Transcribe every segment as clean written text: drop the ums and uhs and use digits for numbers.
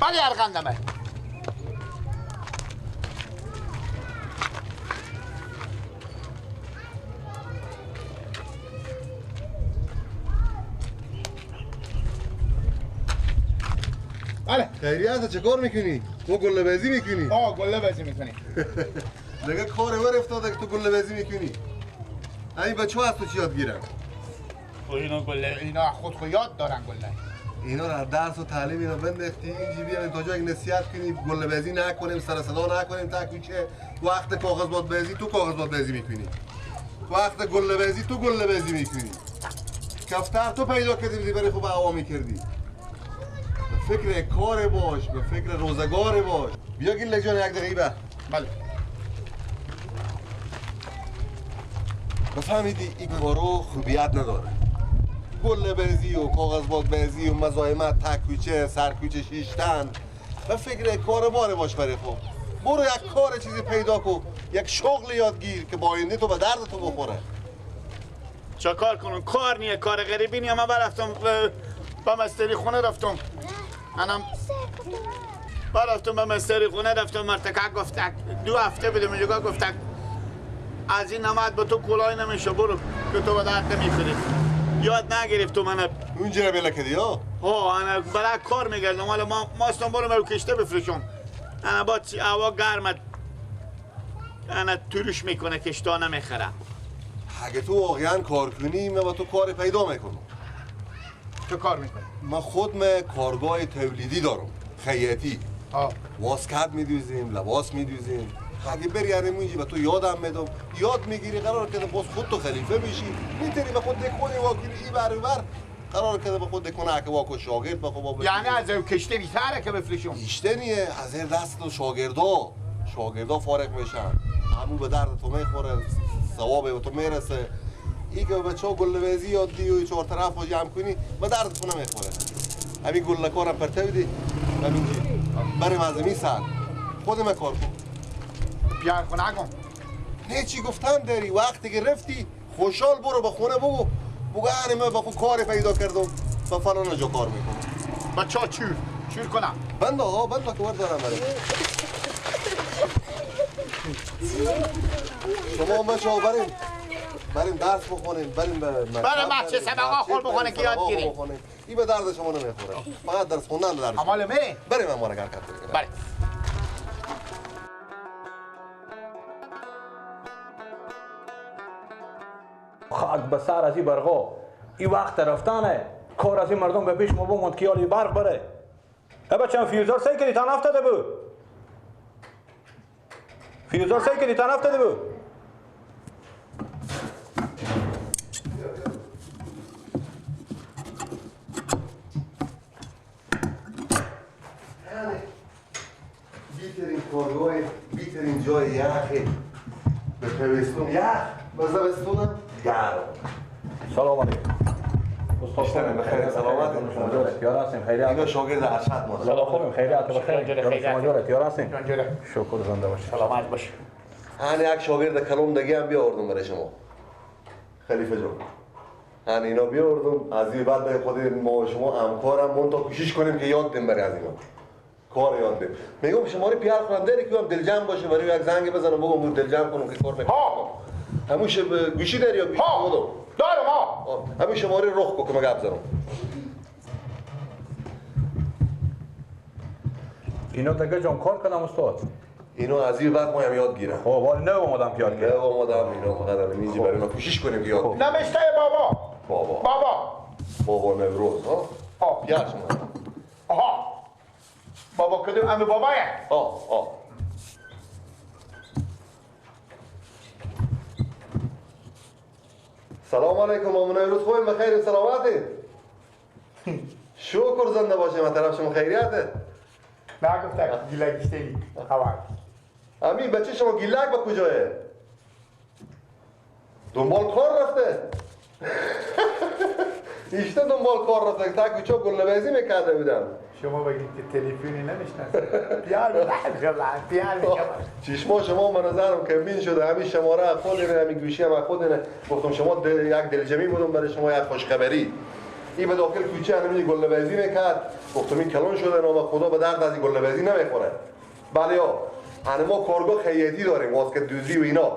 بله ارغندمه. بله خیریت چه کار میکنی؟ تو گله بازی میکنی؟ آه گله بازی میکنی. دیگه کار ور افتاده که تو گله بازی میکنی. همین بچه‌ها از تو چی یاد گیرن؟ اینا گله اینا خود خود یاد دارن گله. اینا رو درس و تعلیم اینا بندختی اینجی بیام تا جایی نصیحت کنی گله بازی نکنیم سر صدا نکنیم تا کوچه وقت کاغذ باد بازی تو کاغذ باد بازی میکنی. وقت گله بازی تو گله بازی میکنی. کفتر تو پیدا کردی برای خوب هوا میکردی. به فکر کار باش، به فکر روزگار باش. بیا گله جان یک دقیقه. بله. بفهمیدی این کارو خوبیت نداره. گله بازی و کاغذ باد بازی و مزاحمت تک کوچه سر کوچه شیشتن. به فکر کار بار باش برای خود. برو یک کار چیزی پیدا کن، یک شغل یادگیر که با آینده تو به درد تو بخوره. چه کار کنم؟ کار نیه، کار غریبی نیه. من برفتم با مستری خونه رفتم. منم برفتم به مستری خونه رفتم مرتکه گفت 2 هفته بدم اینجا گفت از این نمد به تو کلاه نمیشه برو که تو به درد نمیخوری. یاد نگرفت تو من اونجا بلا کردی ها؟ ها انا برای کار میگردم. حالا ما ماستم برو مرو کشته بفروشم. انا با هوا گرمت انا تروش میکنه کشتا نمیخرم. اگه تو واقعا کار کنی من با تو کار پیدا میکنم. تو کار میکنی؟ من خودم کارگاه تولیدی دارم، خیاطی. واسکت میدوزیم، لباس میدوزیم. اگه بری اونجا به تو یادم میدم، یاد میگیری قرار کرده باز خود تو خلیفه میشی، میتونی به خود دکونی واکنی ای بر بر قرار کرده به خود دکونه که واکو شاگرد به خود یعنی از کشته بیشتره که بفروشم. بیشتر نیه، از دست تو شاگردا فارغ میشن. همون به درد تو میخوره، ثواب به تو میرسه. ای که بچه‌ها گله بازی یاد دی و چهار طرف رو جمع کنی به درد تو نمیخوره. همین گله کارم پرته بدی همینجی بریم از این سر خود من کار کن. بیار خونه کن. نه چی گفتم داری وقتی که رفتی خوشحال برو به خونه بگو بگو من با خود کار پیدا کردم و فلان جا کار میکنم. بچه‌ها چور چور کنم. بنده ها بنده که دارم برای شما بچه‌ها بریم درس بخونیم، بریم به بریم بچه سبقا خور بخونه که یاد گیریم. این به درد شما نمیخوره. فقط درس خوندن به درد. امال میریم. بریم امال حرکت کنیم. بریم. خاک به سر از این برقا. این وقت رفتنه. کار از این مردم به پیش ما بموند که یالی برق بره. بچه‌م فیوزار سعی کردی تا نفتاده بود. فیوزار سعی کردی تا نفتاده بود. بیترین کارگاه، بیترین جای یخه به پیوستون یخ به زمستونم گرم. سلام علیکم. استاد بخیر سلامت. شما یار هستیم خیریت. اینا شاگرد ارشد ما. سلام خوبیم خیریت بخیر. شما جورت یار هستیم. شکر زنده باشید. سلامت باش. من یک شاگرد کلام دیگه هم بیاوردم برای شما. خلیفه جان. من اینا بیاوردم از این بعد خود ما شما همکارم مون تا کوشش کنیم که یاد دیم برای از اینا. کار یاد بده. میگم شماره پیار خورم داری که هم دلجمع باشه برای یک زنگ بزنم بگم بود دلجمع کنم که کار نکنم. ها هموش گوشی داری یا گوشی بودم؟ دارم ها. همون شماره رخ کو که من گپ زنم. اینا دیگه جان کار کنم استاد. اینا از این بعد ما هم یاد گیرم. خب ولی نه اومدم یاد گیرم. نه اومدم اینا فقط اینجا برای ما کوشش کنیم که یاد. نوشته بابا. بابا. بابا. بابا نوروز ها؟ ها. پیار شما. آها. بابا کدوم امر بابایه؟ آه آه. سلام علیکم مامان نوروز خوبیم بخیر سلامتی. شکر زنده باشه من طرف شما خیریته. نگفتم گیلک اشتری خبر. امین بچه شما گیلک به کجاه؟ دنبال کار رفته. ایشته دنبال کار رفته تا کوچه گله بازی میکرده بودم. شما بگید که تلفنی نمیشناسید. پیار پیار چشما شما به نظرم کمین شده همین شماره خود اینه همین گوشی هم خود اینه. گفتم شما یک دلجمی بودم برای شما یک خوشخبری. این به داخل کوچه همین گله بازی میکرد. گفتم این کلان شده نام خدا به درد از این گله بازی نمیخوره. بله ها ما کارگاه خیاطی داریم واسکت دوزی و اینا.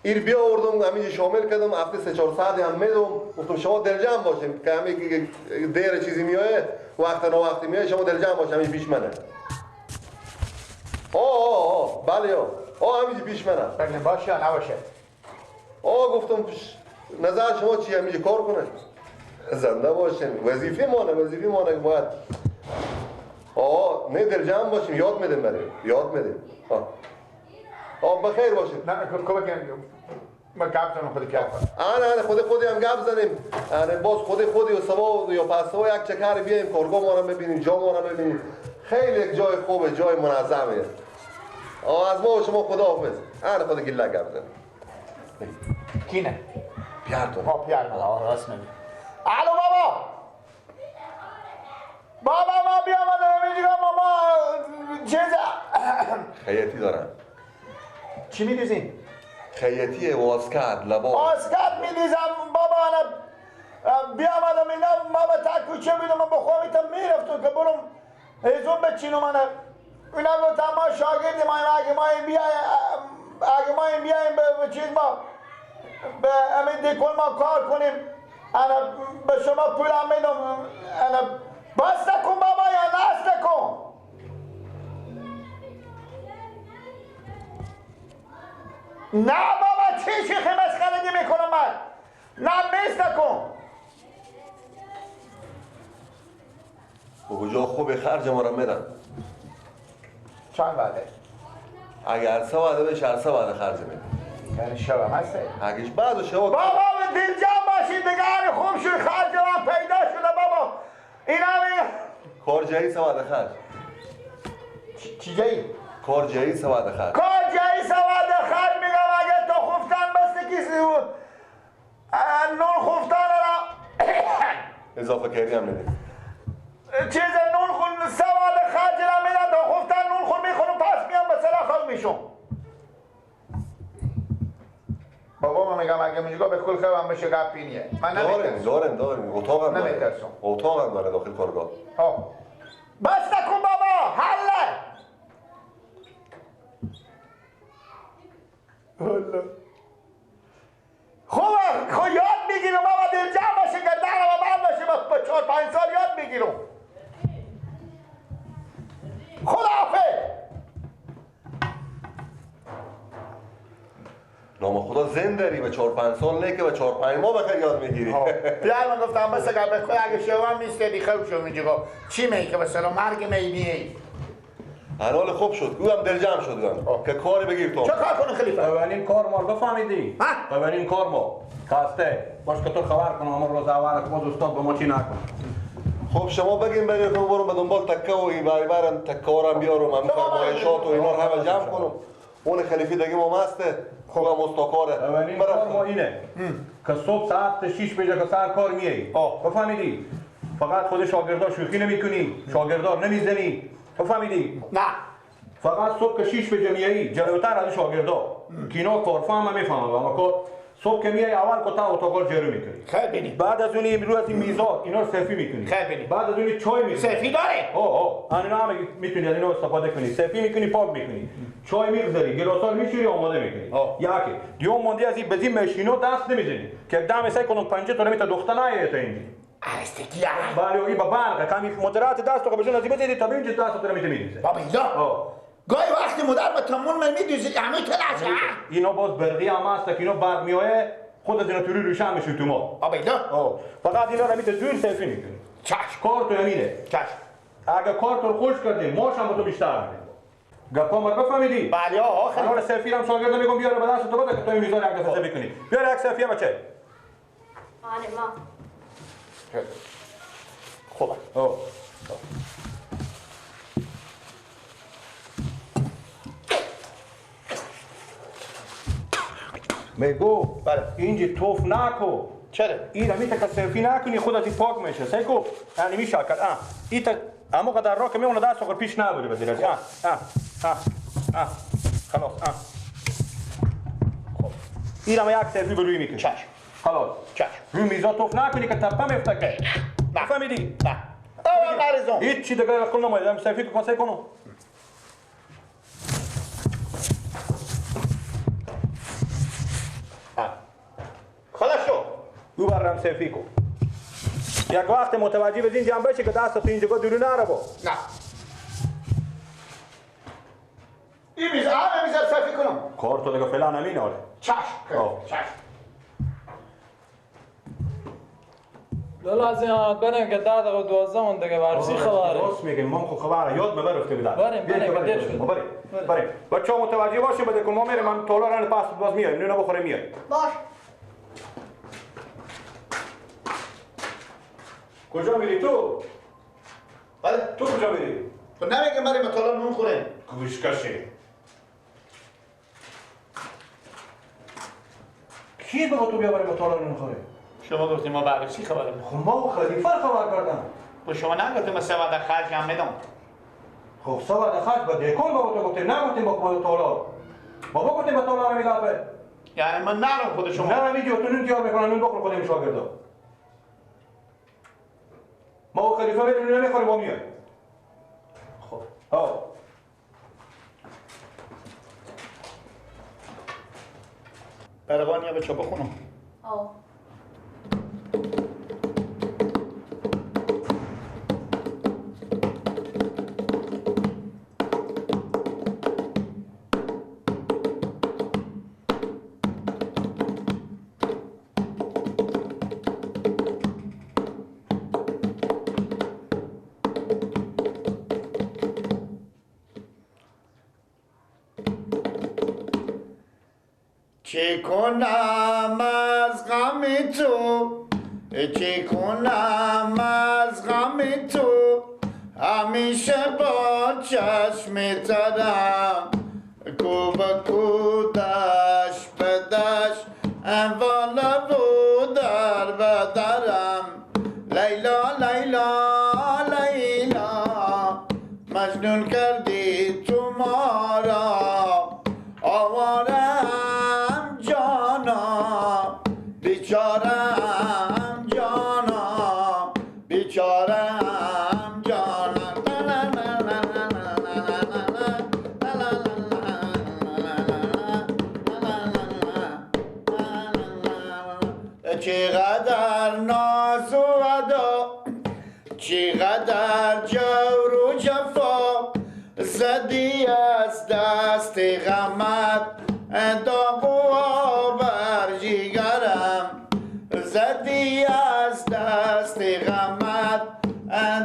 ایر بیا آوردم همینجا شامل کردم هفته 3-4 ساعت هم میدم. گفتم شما دلجمع باشیم که همین دیر چیزی میایه وقت نا وقتی میایه شما دلجمع باشیم همین پیش منه. آه بله ها همینجا پیش منه. باشه یا نباشه؟ آه گفتم نظر شما چی همینجا کار کنه؟ زنده باشین وظیفه مانه وظیفه مانه باید. آه نه دلجمع باشیم یاد میدیم بریم یاد میدیم. آه بخیر باشید. نه کمک ما گپ زنم خودی گپ. آره خودی هم گپ زنیم. آره باز خودی و سبا یا پس سبا یک چکر بیایم کارگاه ما رو ببینیم جا ما رو ببینیم. خیلی یک جای خوبه جای منظمه. آه از ما و شما خداحافظ. آره خود گله گپ زنیم. کینه؟ پیارتون. ها پیار آه راست میگی. الو بابا. بابا ما بیامدم اینجا ماما چیز خیاطی دارم. چی میدوزین؟ خیاطی واسکت لباس واسکت میدوزم بابا. انا بیامدم اینا بابا تا کوچه بیدم با خواهیتم میرفتم که برم هیزم بچینم. انا اینا گفتم ما شاگردیم اگه ما این بیایم به چیز ما به همین دیکن ما کار کنیم انا به شما پول هم میدم. انا بس نکن بابا یا نست نکن. نه بابا چی شیخی مسخرگی میکنم من. نه بیست نکن. به کجا خوب خرج ما رو میدن؟ چند وعده؟ اگر 3 وعده بشه 3 وعده خرج میدن. یعنی شب هم هسته؟ اگهش بعد و شب بابا دلجمع باشید دیگه خوب شد خرج من پیدا شده بابا. این همه کار جایی 3 وعده خرج. چی جایی؟ کار جایی 3 وعده خرج. کار جایی 3 وعده خرج میگم. اگه تو خفتن بس کسی نون خفتن را اضافه کردی هم میده. چیز نون خون 3 وعده خرج را میدن تا خفتن نون خون میخونم پس میام به سلاح خال میشم. بابا من میگم اگه میگم به کل خبرم بشه گپینیه. من نمیترسم. داریم اتاقم داره. نمیترسم. اتاقم داره داخل کارگاه. ها بس نکن بابا حله. حله خوبه خب یاد میگیرم بابا. دلجمع باشه که درم بعد باشه با 4-5 سال یاد میگیرم. خداحافظ. نام خدا زنده به 4-5 سال نه که به 4-5 ماه بخیر یاد میگیری. پلر من گفتم بس اگر به خود اگه شما میستدی خوب شد اینجا چی می که مثلا مرگ میبینی. حال خوب شد گویم دل جمع شد گویم که کاری بگیر تو. چه کار کنه خلیفه؟ اولین کار ما بفهمیدی. اولین کار ما خسته باش که تو خبر کنم اما روز اول که باز استاد به ما چی نکن. خب شما بگین بگین که برم به دنبال تکه و این برم تکه ها بیارم همین فرمایشات و اینا رو همه جمع کنم. اون خلیفه دیگه ما مسته. خوبم استاکاره. اولین کار ما اینه که صبح ساعت 6 بجه که سر کار میایی. بفهمیدی؟ فقط خود شاگردا شوخی نمی‌کنی، شاگردا نمیزنی. بفهمیدی؟ نه. فقط صبح که 6 بجه میایی جلوتر از شاگردا که اینا کارفهم میفهمن اما که صبح که میای اول که تا اتاق رو جارو میکنی. خیر بینی. بعد از اون رو از این میزا اینا رو سفی میکنی. خیر بینی. بعد از اون چای میخوری. سفی داره؟ آه اینا هم میتونی از اینا استفاده کنی. سفی میکنی پاک میکنی. چای میگذاری، گلاسا رو میشوری آماده میکنی. یکی. دیوم موندی از این بزی ماشینو دست نمیزنی که دم سعی کنم پنجه تو نمیتا دخته نیایه تا اینجا. ارستگی بله این با برق کمی مدرات دست تو بزن از این بزنی تا اینجا دست تو نمیته میریزه. بابا اینا گاهی وقتی مدر با تمون من میدوزی همه تلاشه. اینا باز برقی هم هست که اینا برق میایه خود از اینا توری روشن میشه تو ما. بابا اینا فقط اینا رو میته زور سفی میکنی. چشم. کار تو همینه. چشم. اگه کار تو خوش کردی ماش هم تو بیشتر میدیم. گپا ما بفهمیدی؟ بله آقا خیلی. حالا سفی هم شاگرد میگم بیاره به دست تو بده که تو این میزان یک دفعه سفی کنی. بیاره یک سفی بچه. آره ما. خوبه. میگو بله اینجا توف نکو. چرا؟ این همی که سفی نکنی خود از این پاک میشه. سیکو یعنی میشه کرد. این تا اما قدر را که میمونه دست خود پیش نبری بزیر از خلاص خب این هم یک سفی بروی میکنی. چشم. خلاص چشم. روی میزا توف نکنی که تپه میفته که فهمیدی؟ نه. آه مریضم. هیچ چی دیگه کل نمایدم سفی کو کنسه کنم. خلاص شو. او برم سفی کو. یک وقت متوجه بدین جنبه که دست تو اینجا درو نره با. نه. این میز همه میز سفی کنم. کار تو دیگه فعلا همین آره. چشم. چشم. لالا از این آمد بریم که 10 دقیقه 12 مون دیگه برسی خبره. راست میگیم ما خب خبره یاد مبر رفته بودن. بریم بریم بریم بریم. بچه‌ها متوجه باشین بده که ما میریم من تالار پس باز میایم نون بخوریم میایم. باش. کجا میری تو؟ بله تو کجا میری؟ تو نمیگم بریم به تالار نون خوریم. گوش کشی. کی بگو تو بیا بریم به تالار نون خوریم؟ شما گفتیم ما بررسی خبر می‌کنیم. خب ما و خلیفه خبر کردم. با شما نگفتیم ما 3 وعده خرج هم میدم. خب 3 وعده خرج با دیکن بابا تو گفتیم نگفتیم با تالار. بابا گفتیم با تالار میگه. یعنی من نرم خود شما. نه میگی تو نون تیار میکنن نون بخور خودم شاگردا. ما و خلیفه میریم نمیخوریم با میایم. خب. ها. برقانیا به چاپ بخونم. آه. چه کنم از غم تو، چه کنم از غم تو، همیشه با چشم ترم، کو به کو دشت به دشت، والا و در به درم، لیلا لیلا لیلا مجنون کردی تو ما را، آوارم جانا بیچارم جانا بیچارم جانا. چقدر ناز و ادا، چقدر جور و جفا، زدی از دست غمت داغ و بر جگرم، زدی از دست غمت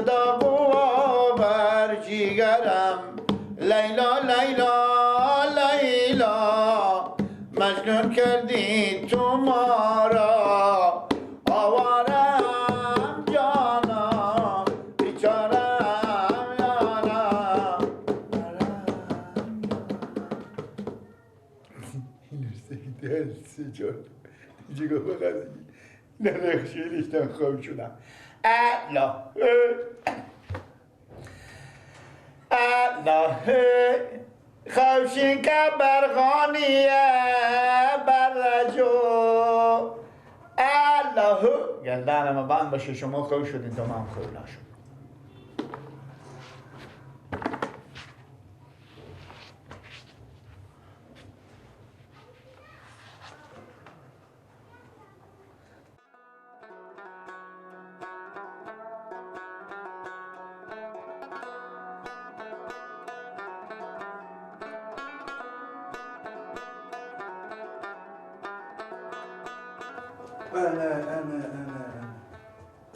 داغ و بر جگرم، لیلا لیلا لیلا مجنون کردی تو ما را، آوارم جانا بیچارم یارم. نه خواب شدم. الله الله خوشین که برغانیه برجو الله گردنم بند باشه شما خوش شدین تا من خوب نشد. انا انا انا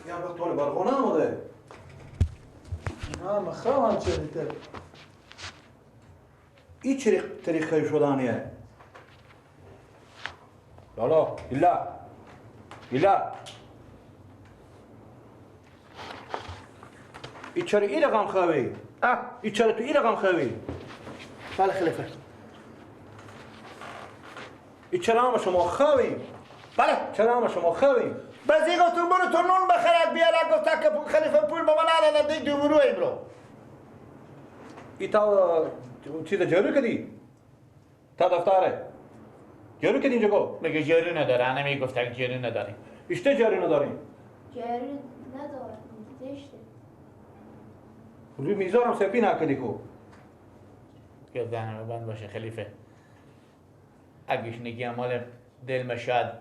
يا بطول برغونا ولا؟ نه مخاوم چه ای چه طریقه شدانیه؟ لالا الا الا ای چرا ای رقم خوی؟ ای چرا تو ای رقم خوی؟ بله خلیفه. ای چرا هم شما خوی؟ بله چرا هم شما خوی؟ بزی گفتم برو تو نون بخرد بیارد، گفت که خلیفه پول به من نداد دیگ دوبرو امرو. ای تا چیز جارو کردی؟ تا دفتره جارو کردی اینجا گو؟ مگه جارو نداره؟ انا میگفت که جارو نداریم. اشته جارو نداریم؟ جارو ندارم. دیشته. روی میزارم سپی نکردی کو. گردنم بند باشه خلیفه. اگهش نگی مال دل مشاد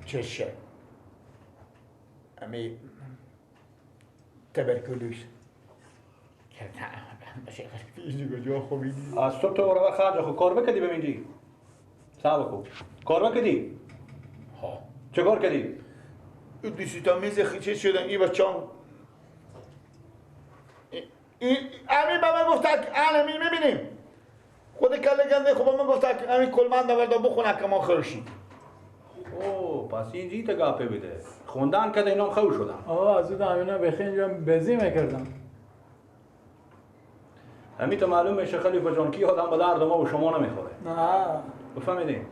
چشه. امی تبرکلوش. گردنم بند باشه خلیفه. اینجا کجا خوبی؟ از صبح تو برابر خرج خو کار بکدی به اینجی. صبر کو. کار بکدی؟ ها. چه کار کردی؟ دوستی تا میز خیچه شدن ای بچه‌ام. امی به من گفت امی میبینیم خود کله گنده خب من گفت امی کلمند آورده بخونه که ما خروشیم. اوه پس اینجی تا گپه بده خوندن که اینام خو شدن. آقا از اون همینا بخی اینجا بزی میکردم. همین تو معلوم میشه خلیفه جان کی آدم به درد ما و شما نمیخوره. نه بفهمیدین؟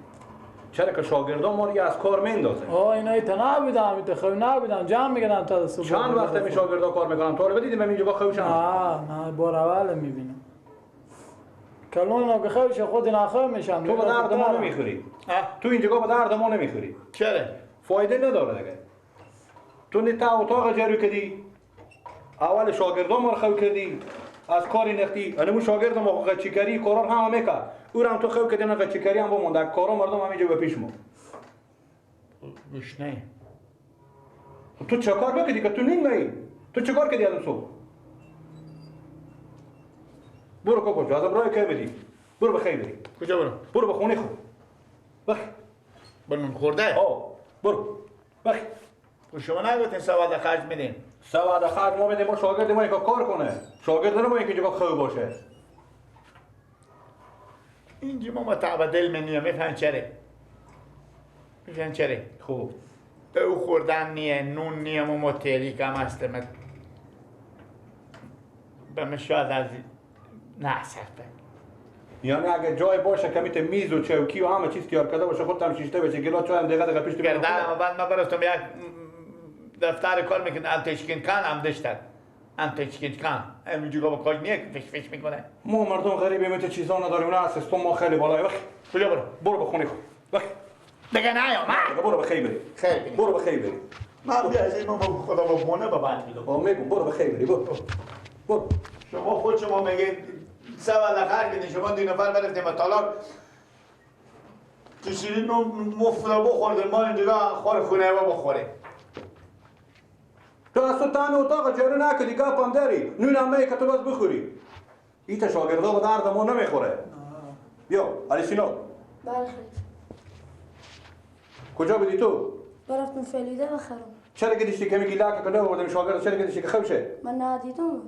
چرا که شاگردان ما رو از کار میندازه. آه اینا تا نبودم، ایتا خو نبودم، جمع میکردم تا صبح. چند وقت می شاگردا کار میکنن تو رو بدیدیم اینجا خوشم؟ نه نه بار اول میبینم. کلون که خوش خود نخو میشم. تو به درد ما نمیخوری. تو اینجا به درد ما نمیخوری. چرا؟ فایده نداره دیگه. تو نه تا اتاق جارو کردی. اول شاگردان ما رو خو کردی. از کاری نختی. انمو شاگرد ما قچیکاری قرار هم میکرد. او هم تو خو کردی نه قچیکاری هم بمونده. کارا مردم همینجا به پیش ما. گوش نه. تو چه کار بکردی که تو نمیای؟ تو چه کار کردی الان صبح؟ برو کاکو جان، ازم راه کی بدی؟ برو به خیر بری. کجا برو؟ برو به خونه خو. بخ. برو خورده؟ آه برو. بخ. شما نگفتین سواد خرج میدین؟ سواد خرج ما میدیم، ما شاگرد ما که کار کنه. شاگرد ما که اینجا خو باشه. اینجا ما متعب دل منیه، میفهم چرا؟ میفهم چرا؟ خوب. او خوردن نیه، نون نیه، ما متعلی کم هستم. به من شاید از نه سرفه. یعنی اگه جای باشه که میته میز و چوکی و همه چیز تیار کرده باشه، خودت هم شیشته بشه، گلا چای هم دقیقه دقیقه پیش تو گردن. بعد من برفتم یک دفتر کار میکنه، انتشکین کن هم داشتن. انتشکین کن همینجوری با کاج نیه که فش فش میکنه. ما مردم غریبیم، میته چیزا نداریم، نه اساس ما خیلی بالای. بخ کجا برو؟ برو به خونه خود. بخ دیگه نه یا من برو به خیر بری. خیر بری. برو به خیر بری. من بیا از این خدا با بونه با بند میدم. میگم برو به خیر بری. برو برو. شما خود شما میگید سوال خرج بدین، شما دو نفر برفتیم و تالار کشیدین و مفت بخورده، ما اینجا خور خونه ما بخوریم. تو از تو تن اتاق جارو نکردی، گپ هم داری، نون هم که تو باز بخوری. ایتا شاگردا به درد ما نمیخوره. بیا علی سینا. بله خلیفه. کجا بودی تو؟ برفتم فلیده بخرم. چرا گدیشتی که میگی لاک که نبردیم شاگرد، چرا گدیشتی که خوشه؟ من ندیدم.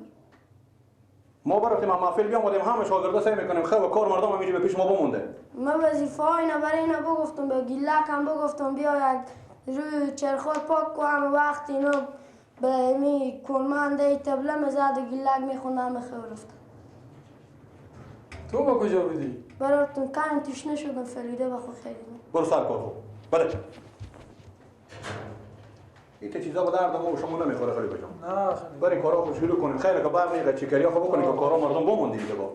ما برفتیم محفل بیامدیم، همه شاگردا سعی میکنیم خو کار مردم همینجا به پیش ما بمونده. من وظیفه ها اینا برای اینا بگفتم، به گیلک هم بگفتم بیا یک روی چرخور پاک کو، همه وقت اینا به می کلمنده تبله مزد و گیلک میخوندم به خیر رفتم. تو با کجا بودی؟ براتون کم تشنه شدم، فریده با خود خریدم. برو سر کار خو. بله. این چیزا به درد ما و شما نمیخوره خلیفه جان. نه خلیفه. برای کارا خو شروع کنیم. خیلی که برمیگه چیکاریا خو بکنیم که کارا مردم بمونده دیگه با.